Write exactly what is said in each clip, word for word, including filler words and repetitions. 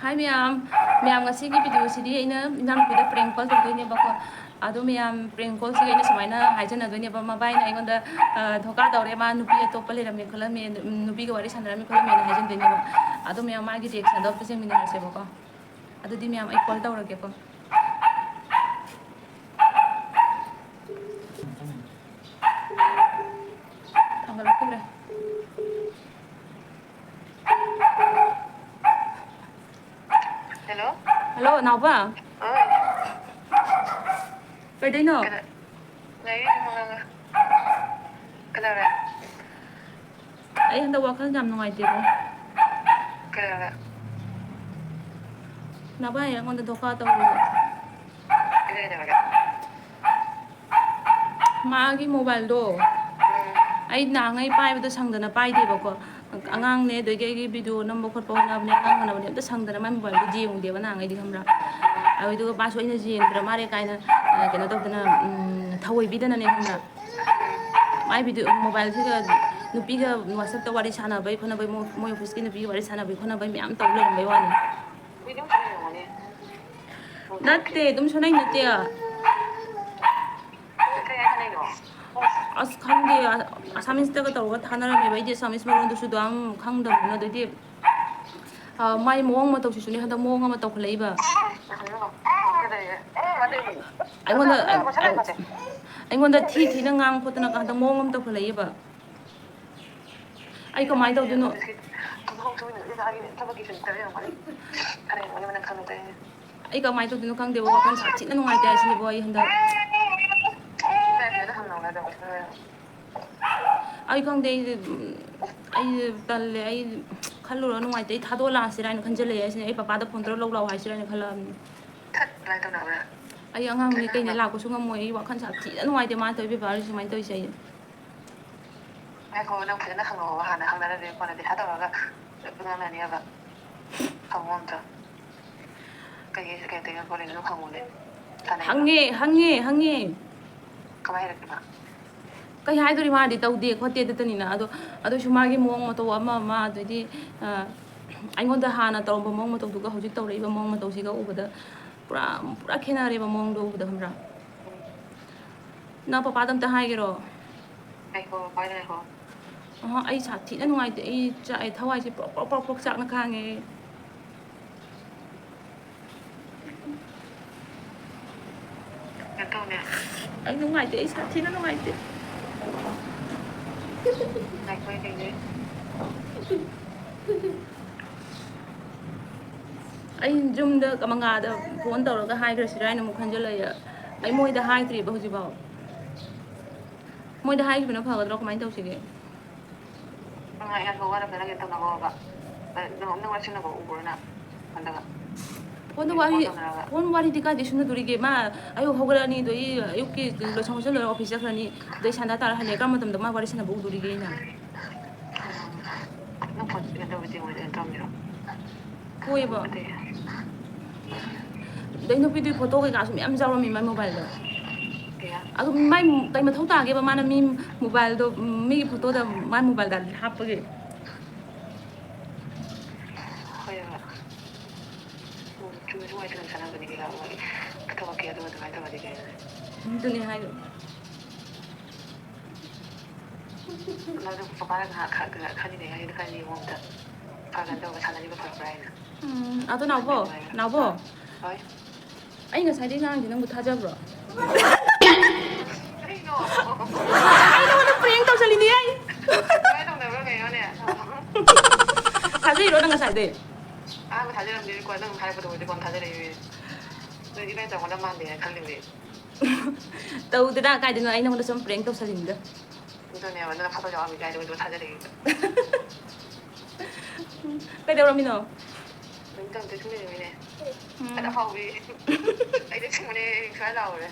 ꯍꯥꯏ ꯃꯌꯥꯝ, ꯃꯌꯥꯝ, ꯉꯁꯤꯒꯤ ꯚꯤꯗꯤꯑꯣꯁꯤꯗꯤ ꯑꯩꯅ ꯏꯅꯥꯎꯅꯨꯄꯤꯗ ꯄ꯭ꯔꯦꯡ ꯀꯣꯜ ꯇꯧꯗꯣꯏꯅꯦꯕꯀꯣ꯫ ꯑꯗꯣ ꯃꯌꯥꯝ, ꯄ꯭ꯔꯦꯡ ꯀꯣꯜꯁꯤꯒ ꯑꯩꯅ ꯁꯨꯃꯥꯏꯅ ꯍꯥꯏꯖꯅꯗꯣꯏꯅꯦꯕ, ꯃꯕꯥꯏꯅ ꯑꯩꯉꯣꯟꯗ, ꯑ, ꯙꯣꯀꯥ ꯇꯧꯔꯦ, ꯃꯥ ꯅꯨꯄꯤ ꯑꯇꯣꯞꯄ ꯂꯩꯔꯝꯃꯦ ꯈꯣꯠꯂꯝꯃꯦ, ꯅꯨꯄꯤꯒ ꯋꯥꯔꯤ ꯁꯥꯟꯅꯔꯝꯃꯦ ꯈꯣꯠꯂꯝꯃꯦꯅ ꯍꯥꯏꯖꯟꯗꯣꯏꯅꯦꯕ꯫ ꯑꯗꯣ ꯃꯌꯥꯝ, ꯃꯥꯒꯤ ꯔꯤꯌꯦꯛꯁꯟꯗꯣ ꯑꯝꯇ ꯌꯦꯡꯃꯤꯟꯅꯔꯁꯦꯕꯀꯣ꯫ ꯑꯗꯨꯗꯤ ꯃꯌꯥꯝ, ꯑꯩ ꯀꯣꯜ ꯇꯧꯔꯒꯦꯀꯣ꯫ ꯊꯥꯡꯒꯠꯂꯛꯈꯤꯗ꯭ꯔꯦ꯫ ꯍꯜꯂꯣ꯫ ꯍꯜꯂꯣ, ꯅꯥꯎꯕ꯫ ꯑꯣꯏ꯫ ꯀꯩꯗꯩꯅꯣ? ꯀꯩꯗ-, ꯂꯩꯔꯤ ꯁꯨꯝ ꯃꯉꯥꯡꯒ꯫ ꯀꯩꯗꯧꯔꯦ? ꯑꯩ ꯍꯟꯗꯛ ꯋꯥꯈꯜ ꯌꯥꯝ ꯅꯨꯡꯉꯥꯏꯇꯦꯕꯣ꯫ ꯀꯩꯗꯧꯔꯦ? ꯅꯕꯥꯏ ꯑꯩꯉꯣꯟꯗ ꯙꯣꯀꯥ ꯇꯧꯔꯤꯕ꯫ ꯀꯩꯗꯧꯔꯒꯦ? ꯃꯥꯒꯤ ꯃꯣꯕꯥꯏꯜꯗꯣ ꯎꯝ꯫ ꯑꯩ ꯅꯍꯥꯟꯉꯩ ꯄꯥꯏꯕꯗꯣ ꯁꯪꯗꯅ ꯄꯥꯏꯗꯦꯕꯀꯣ꯫ ꯎꯝ꯫ ꯑꯉꯥꯡꯅꯦ, ꯑꯗꯒꯤ ꯑꯩꯒꯤ ꯚꯤꯗꯤꯑꯣ ꯅꯝꯕ ꯈꯣꯠꯄ ꯍꯣꯠꯅꯕꯅꯦ, ꯑꯉꯥꯡ ꯍꯣꯠꯅꯕꯅꯦ, ꯑꯝꯇ ꯁꯪꯗꯅ ꯃꯥꯏ ꯃꯣꯕꯥꯏꯜꯗꯣ ꯌꯦꯡꯉꯨꯗꯦꯕ ꯅꯍꯥꯟꯉꯩꯗꯤ, ꯈꯪꯕ꯭ꯔꯥ? ꯑꯗꯨꯗꯨꯒ ꯃꯥꯁꯨ ꯑꯩꯅ ꯌꯦꯡꯗ꯭ꯔ ꯃꯥꯜꯂꯦ ꯀꯥꯏꯅ, ꯑ, ꯀꯩꯅꯣ ꯇꯧꯗꯅ, ꯎꯝ, ꯊꯧꯑꯣꯏꯕꯤꯗꯅꯅꯦ, ꯈꯪꯕ꯭ꯔꯥ? ꯃꯥꯏ ꯚꯤꯗꯤꯑꯣ ꯃꯣꯕꯥꯏꯜꯁꯤꯗ ꯅꯨꯄꯤꯒ WhatsApp-ꯇ ꯋꯥꯔꯤ ꯁꯥꯟꯅꯕꯩ ꯈꯣꯠꯅꯕꯩ, ꯃꯣ-, ꯃꯣꯏ ꯑꯣꯐꯤꯁꯀꯤ ꯅꯨꯄꯤꯒ ꯋꯥꯔꯤ ꯁꯥꯟꯅꯕꯩ ꯈꯣꯠꯅꯕꯩ ꯃꯌꯥꯝ ꯇꯧ ꯂꯩꯔꯝꯕꯩ ꯋꯥꯅꯤ꯫ ꯅꯠꯇꯦ, ꯑꯗꯨꯝ ꯁꯣꯟꯅꯩ ꯅꯠꯇꯦ꯫ ꯑꯁ, ꯈꯪꯗꯦ, ꯑ-, ꯑꯁꯥꯃꯤꯁꯇꯒ ꯇꯧꯔꯒ ꯊꯥꯅꯔꯝꯃꯦꯕ꯫ ꯑꯩꯗꯤ ꯑꯁꯥꯃꯤꯁ ꯃꯔꯣꯟꯗꯨꯁꯨ ꯑꯗꯨꯝ ꯈꯪꯗꯕꯅꯤꯅ꯫ ꯑꯗꯩꯗꯤ, ꯑ, ꯃꯥꯏ ꯃꯑꯣꯡ ꯃꯇꯧꯁꯤꯁꯨꯅꯦ ꯍꯟꯗꯛ ꯃꯑꯣꯡ ꯑꯃ ꯇꯧꯈꯠꯂꯛꯏꯕ꯫ ꯑꯩꯉꯣꯟꯗ, ꯑ-, ꯑ-, ꯑꯩꯉꯣꯟꯗ ꯊꯤ ꯊꯤꯅ ꯉꯥꯡ ꯈꯣꯠꯇꯅꯒ ꯍꯟꯗꯛ ꯃꯑꯣꯡ ꯑꯃ ꯇꯧꯈꯠꯂꯛꯏꯕ꯫ ꯑꯩ ꯀꯃꯥꯏꯅ ꯇꯧꯗꯣꯏꯅꯣ? ꯊꯕꯛꯀꯤ ꯁꯨꯝ ꯇꯧꯔ ꯌꯥꯝ ꯋꯥꯔꯤ ꯈꯔ ꯌꯥꯝ ꯋꯥꯔꯤ ꯅꯪ ꯈꯪꯗꯦ꯫ ꯑꯩ ꯀꯃꯥꯏꯅ ꯇꯧꯗꯣꯏꯅꯣ ꯈꯪꯗꯦꯕ, ꯋꯥꯈꯜ ꯁꯥꯊꯤꯅ ꯅꯨꯡꯉꯥꯏꯇꯦ ꯍꯥꯏꯁꯤꯅꯦꯕꯣ ꯑꯩ ꯍꯟꯗꯛ꯫ ꯀꯩꯅꯣꯗ ꯍꯪꯅꯧ ꯍꯥꯏꯗꯣ꯫ ꯑꯩ ꯈꯪꯗꯦ, ꯑꯩ, ꯑꯩ ꯇꯜꯂꯦ, ꯑꯩ ꯈꯜꯂꯨꯔ ꯅꯨꯡꯉꯥꯏꯇꯦ, ꯑꯩ ꯊꯥꯗꯣꯛꯑ ꯂꯥꯛꯑꯁꯤꯔꯥ ꯍꯥꯏꯅ ꯈꯟꯖꯜꯂꯛꯑꯦ ꯍꯥꯏꯁꯤꯅꯦ, ꯑꯩ ꯄꯄꯥꯗ ꯐꯣꯟ ꯇꯧꯔ ꯂꯧ ꯂꯥꯛꯑꯣ ꯍꯥꯏꯁꯤꯔꯥ ꯍꯥꯏꯅ ꯈꯜꯂꯛꯑꯕꯅꯤ꯫ ꯊꯠ, ꯀꯃꯥꯏꯅ ꯇꯧꯅꯕ꯭ꯔꯥ? ꯑꯩ ꯑꯉꯥꯡꯅꯦ ꯀꯩꯅꯦ ꯂꯥꯛꯄꯁꯨ ꯉꯝꯃꯣꯏ, ꯑꯩ ꯋꯥꯈꯜ ꯁꯥꯊꯤꯅ ꯅꯨꯡꯉꯥꯏꯇꯦ ꯃꯥꯅ ꯇꯧꯔꯤ ꯕꯦꯕꯥꯔꯁꯦ ꯁꯨꯃꯥꯏꯅ ꯇꯧꯔꯤꯁꯦ ꯑꯩ꯫ ꯉꯥꯏꯈꯣ, ꯅꯪ ꯐꯖꯅ ꯍꯪꯉꯛꯑꯣ, ꯍꯥꯟꯅ ꯍꯪꯅꯔꯗꯤ ꯀꯣꯟꯅꯗꯤ ꯊꯥꯗꯣꯛꯑꯒ ꯉꯥꯡꯅꯅꯤꯕ꯫ ꯍꯪꯉꯣ ꯑꯝꯇ꯫ ꯀꯩ, ꯀꯩ ꯇꯧꯔꯤꯅꯣ ꯈꯣꯠꯂꯤꯅꯣ ꯑꯗꯨꯝ ꯍꯪꯉꯨꯅꯦ꯫ ꯁꯥꯟꯅꯩꯕ꯫ ꯍꯪꯉꯦ, ꯍꯪꯉꯦ, ꯍꯪꯉꯦ꯫ ꯀꯃꯥꯏ ꯍꯥꯏꯔꯛꯀꯦ ꯃꯥ? ꯀꯩ ꯍꯥꯏꯗꯣꯔꯤ, ꯃꯥꯗꯤ ꯇꯧꯗꯦ ꯈꯣꯠꯇꯦ ꯑꯗꯨꯇꯅꯤꯅ꯫ ꯑꯗꯣ, ꯑꯗꯨꯏꯁꯨ ꯃꯥꯒꯤ ꯃꯑꯣꯡ ꯃꯇꯧ ꯑꯃ ꯑꯃ, ꯑꯗꯩꯗꯤ, ꯑ, ꯑꯩꯉꯣꯟꯗ ꯍꯥꯟꯅ ꯇꯧꯔꯝꯕ ꯃꯑꯣꯡ ꯃꯇꯧꯗꯨꯒ ꯍꯧꯖꯤꯛ ꯇꯧꯔꯛꯏꯕ ꯃꯑꯣꯡ ꯃꯇꯧꯁꯤꯒ ꯎꯕꯗ ꯄꯨꯔꯥ, ꯄꯨꯔꯥ ꯈꯦꯠꯅꯔꯦꯕ ꯃꯑꯣꯡꯗꯣ ꯎꯕꯗ, ꯈꯪꯕ꯭ꯔꯥ? ꯅꯪ ꯄꯄꯥꯗ ꯑꯝꯇ ꯍꯥꯏꯒꯦꯔꯣ? ꯉꯥꯏꯈꯣ, ꯄꯄꯥꯗ ꯉꯥꯏꯈꯣ꯫ ꯑꯍ, ꯑꯩ ꯁꯥꯊꯤꯅ ꯅꯨꯡꯉꯥꯏꯇꯦ꯫ ꯑꯩ ꯆꯥꯛꯑꯦ, ꯊꯋꯥꯏꯁꯦ ꯄ꯭ꯔꯣꯛ ꯄ꯭ꯔꯣꯛ ꯄ꯭ꯔꯣꯛ ꯄ꯭ꯔꯣꯛ ꯆꯥꯛꯅ ꯈꯥꯡꯉꯦ꯫ ꯀꯩꯅꯣ ꯇꯧꯅꯦ꯫ ꯑꯩ ꯅꯨꯡꯉꯥꯏꯇꯦ, ꯑꯩ ꯁꯥꯊꯤꯅ ꯅꯨꯡꯉꯥꯏꯇꯦ꯫ ꯉꯥꯏꯈꯣ, ꯑꯩ ꯀꯩꯅꯣ꯫ ꯑꯩ ꯌꯨꯝꯗ ꯃꯉꯥꯗ ꯐꯣꯟ ꯇꯧꯔꯒ ꯍꯥꯏꯈ꯭ꯔꯁꯤꯔꯥ ꯍꯥꯏꯅ ꯑꯃꯨꯛ ꯈꯟꯖꯜꯂꯛꯑꯦ꯫ ꯑꯩ ꯃꯣꯏꯗ ꯍꯥꯏꯗ꯭ꯔꯤꯕ ꯍꯧꯖꯤꯛꯐꯥꯎ꯫ ꯃꯣꯏꯗ ꯍꯥꯏꯈꯤꯕꯅ ꯐꯒꯗ꯭ꯔꯣ? ꯀꯃꯥꯏꯅ ꯇꯧꯁꯤꯒꯦ? ꯅꯪ ꯑꯩ ꯍꯥꯏꯕ ꯋꯥꯔꯝꯗꯅ ꯀꯩꯅꯣ ꯇꯧꯅꯕ ꯍꯣꯕ꯫ ꯅꯪ, ꯅꯪ ꯋꯥꯔꯤ ꯁꯥꯟꯅꯕ ꯎꯕ꯭ꯔꯣ ꯅꯪ? ꯍꯟꯗꯛ ꯐꯣꯟꯗ ꯐꯣꯟ ꯋꯥꯔꯤ, ꯇꯧꯅꯔꯒ꯫ ꯐꯣꯟ ꯋꯥꯔꯤꯗꯤ ꯀꯥꯏꯗꯩ ꯁꯨꯅꯗꯣꯔꯤꯒꯦ? ꯃꯥ ꯑꯌꯨꯛ ꯍꯧꯒꯠꯂꯛꯑꯅꯤ, ꯑꯗꯩ ꯑꯌꯨꯛꯀꯤ ꯂꯣꯏꯁꯟ ꯈꯣꯠꯆꯜ ꯂꯣꯏꯔꯒ ꯑꯣꯐꯤꯁ ꯆꯠꯈ꯭ꯔꯅꯤ, ꯑꯗꯩ ꯁꯟꯗꯥ ꯇꯥꯔ ꯍꯜꯂꯛꯑꯦ꯫ ꯀꯔꯝꯕ ꯃꯇꯝꯗ ꯃꯥ ꯋꯥꯔꯤ ꯁꯥꯟꯅꯕ ꯎꯗꯣꯔꯤꯒꯦ ꯑꯩꯅ? ꯅꯪ ꯐꯣꯟ ꯀꯩꯅꯣ ꯇꯧꯕꯗꯤ ꯃꯣꯏꯗ ꯇꯧꯔꯝꯃꯤꯔꯣ? ꯍꯣꯏꯕ꯫ ꯑꯗꯩ? ꯑꯗꯩ ꯅꯨꯄꯤꯗꯨꯒꯤ ꯐꯣꯇꯣ ꯀꯩꯀꯥꯁꯨ ꯃꯌꯥꯝ ꯌꯥꯎꯔꯝꯃꯤ ꯃꯥꯏ ꯃꯣꯕꯥꯏꯜꯗ꯫ ꯀꯌꯥ? ꯑꯗꯨ ꯃꯥꯏ ꯀꯩ ꯃꯊꯧ ꯇꯥꯒꯦꯕ? ꯃꯥꯅ ꯃꯤ ꯃꯣꯕꯥꯏꯜꯗꯣ, ꯃꯤꯒꯤ ꯐꯣꯇꯣꯗ ꯃꯥꯏ ꯃꯣꯕꯥꯏꯜꯗ ꯍꯥꯞꯄꯒꯤ? ꯍꯣꯏꯕ꯫ ꯎꯝ, ꯆꯨꯝꯃꯦ, ꯆꯨꯝꯃꯦ, ꯆꯨꯝꯃꯦ, ꯁꯥꯟꯅꯕꯅꯤ ꯀꯩꯀꯥ ꯃꯣꯏ ꯊꯕꯛꯀꯤ ꯑꯗꯨ ꯑꯗꯨꯃꯥꯏꯅ ꯇꯧꯔꯗꯤ ꯀꯩꯅꯣꯅꯦ꯫ ꯑꯗꯨꯅꯦ ꯍꯥꯏꯗꯣ꯫ ꯅꯪꯁꯨ ꯄꯄꯥꯅ ꯉꯥꯏꯍꯥꯛ ꯈ-, ꯈ-, ꯈꯟꯅꯤꯡꯉꯦ ꯍꯥꯏꯗꯤ ꯈꯟꯅꯤꯡꯉꯣ ꯑꯝꯇ꯫ ꯐꯒꯅꯤ ꯇꯧꯔꯒ ꯁꯥꯟꯅꯔꯤꯕ ꯐꯔꯛꯄ꯭ꯔꯥ ꯍꯥꯏꯅ꯫ ꯎꯝ, ꯑꯗꯣ ꯅꯥꯎꯕꯣ, ꯑꯗꯨꯃꯥꯏꯅ꯫ ꯅꯥꯎꯕꯣ꯫ ꯍꯣꯏ꯫ ꯑꯩ ꯉꯁꯥꯏꯗꯩ ꯉꯥꯡꯉꯤꯁꯦ ꯅꯪꯕꯨ ꯊꯥꯖꯕ꯭ꯔꯣ? ꯀꯔꯤꯅꯣ? ꯑꯩ ꯅꯉꯣꯟꯗ prank ꯇꯧꯁꯜꯂꯤꯅꯦ ꯑꯩ꯫ ꯀꯃꯥꯏꯅ ꯇꯧꯅꯕ꯭ꯔꯣ ꯀꯩꯅꯣꯅꯦ? ꯊꯥꯖꯩꯔꯣ ꯅꯪ ꯉꯁꯥꯏꯗꯩ? ꯑꯍꯥꯟꯕ ꯊꯥꯖꯔꯝꯗꯦ, ꯀꯣꯟꯅ ꯅꯪ ꯍꯥꯏꯔꯛꯄꯗꯕꯨꯗꯤ ꯀꯣꯟꯅ ꯊꯥꯖꯔꯛꯏꯅꯦ꯫ ꯅꯣꯏ ꯏꯕꯥꯏ ꯇꯧꯒꯗꯕ ꯃꯥꯟꯗꯦ ꯍꯥꯏꯅ ꯈꯜꯂꯤꯕꯅꯦ꯫ ꯇꯧꯗꯦꯗ, ꯀꯥꯏꯗꯩꯅꯣ, ꯑꯩ ꯅꯉꯣꯟꯗ ꯁꯨꯝ prank ꯇꯧꯁꯜꯂꯤꯅꯤꯗ꯫ ꯑꯗꯨꯅꯦꯕ, ꯅꯪ ꯐꯣꯇꯣ ꯌꯥꯎꯔꯝꯃꯤ ꯀꯥꯏꯗ ꯑꯣꯏꯗꯣꯏ ꯊꯥꯖꯔꯛꯏꯕ? ꯀꯩꯗꯧꯔꯝꯃꯤꯅꯣ? ꯀꯩꯝ ꯇꯧꯗꯦ, ꯁꯨꯝ ꯂꯩꯔꯝꯃꯤꯅꯦ꯫ ꯎꯝ꯫ ꯐꯅ ꯐꯥꯎꯕꯤ꯫ ꯑꯩꯗꯤ ꯁꯨꯝꯅꯦ, ꯁ꯭ꯋꯥꯏ ꯂꯥꯎꯔꯦ꯫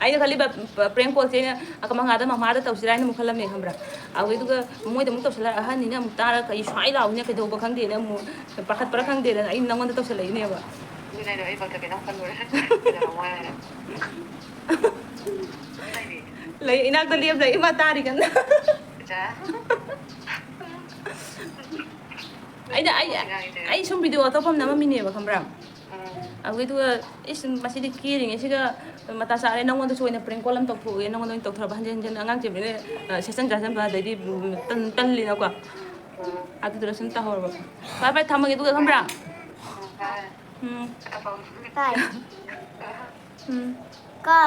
ꯑꯩꯅ ꯈꯜꯂꯤꯕ, ꯄ-, prank call ꯁꯦ ꯑꯩꯅ ꯑꯀ-, ꯃꯉꯥꯗ ꯃꯃꯥꯗ ꯇꯧꯁꯤꯔꯥ ꯍꯥꯏꯅ ꯑꯃꯨꯛ ꯈꯜꯂꯝꯃꯦ, ꯈꯪꯕ꯭ꯔꯥ? ꯑꯗꯨꯗꯨꯒ ꯃꯣꯏꯗ ꯑꯃꯨꯛ ꯇꯧꯁꯤꯜꯂꯛꯑ ꯑꯍꯟꯅꯤꯅ ꯑꯃꯨꯛ ꯇꯥꯔ ꯀꯩ ꯁ꯭ꯋꯥꯏ ꯂꯥꯎꯕꯅꯤꯅ ꯀꯩꯗꯧꯕ ꯈꯪꯗꯦꯅ ꯑꯃꯨꯛ ꯄꯥꯈꯠꯄ꯭ꯔꯥ ꯈꯪꯗꯦꯅ ꯑꯩ ꯅꯪꯉꯣꯟꯗ ꯇꯧꯁꯜꯂꯛꯏꯅꯦꯕ꯫ ꯑꯗꯨꯅꯦ ꯑꯩꯅ ꯑꯩ ꯄꯥꯈꯠꯀꯦ ꯅꯪ ꯈꯜꯂꯨꯔꯦ꯫ ꯀꯩꯗꯧꯔꯝꯃꯣ ꯍꯥꯏꯔꯦ꯫ ꯂꯩ, ꯏꯅꯥꯛꯇ ꯂꯦꯞ ꯂꯩ, ꯏꯃꯥ ꯇꯥꯔꯤ ꯀꯟꯅ꯫ ꯏꯆꯥ꯫ ꯑꯩꯅ ꯑꯩ ꯑꯩ ꯁꯨꯝ ꯚꯤꯗꯤꯑꯣ ꯑꯇꯣꯞꯄ ꯑꯃ ꯅꯝꯃꯝꯃꯤꯅꯦꯕ, ꯈꯪꯕ꯭ꯔꯥ? ꯑꯗꯨꯒꯤꯗꯨꯒ, ꯏꯁ, ꯃꯁꯤꯗꯤ ꯀꯦꯔꯤꯉꯩꯁꯤꯒ ꯃꯇꯥ ꯆꯥꯔꯦ, ꯅꯪꯉꯣꯟꯗꯁꯨ ꯑꯣꯏꯅ ꯄ꯭ꯔꯦꯡ ꯀꯣꯜ ꯑꯃ ꯇꯧꯊꯣꯛꯑꯒꯦ, ꯅꯪꯉꯣꯟꯗ ꯑꯣꯏꯅ ꯇꯧꯊꯣꯔꯛꯄ, ꯍꯟꯖꯤꯟ ꯍꯟꯖꯤꯟ ꯑꯉꯥꯡ ꯆꯦꯟꯕꯅꯦ, ꯁꯦꯠꯆꯟ ꯆꯥꯁꯟꯕ, ꯑꯗꯩꯗꯤ ꯇꯟ ꯇꯜꯂꯤꯅꯀꯣ꯫ ꯑꯗꯨꯗꯨꯅ ꯁꯨꯝ ꯇꯧꯍꯧꯔꯕ꯫ ꯐꯔꯦ ꯐꯔꯦ, ꯊꯝꯃꯒꯦ ꯑꯗꯨꯒ, ꯈꯪꯕ꯭ꯔꯥ? ꯎꯝ꯫ ꯇꯥꯏ꯫ ꯎꯝ꯫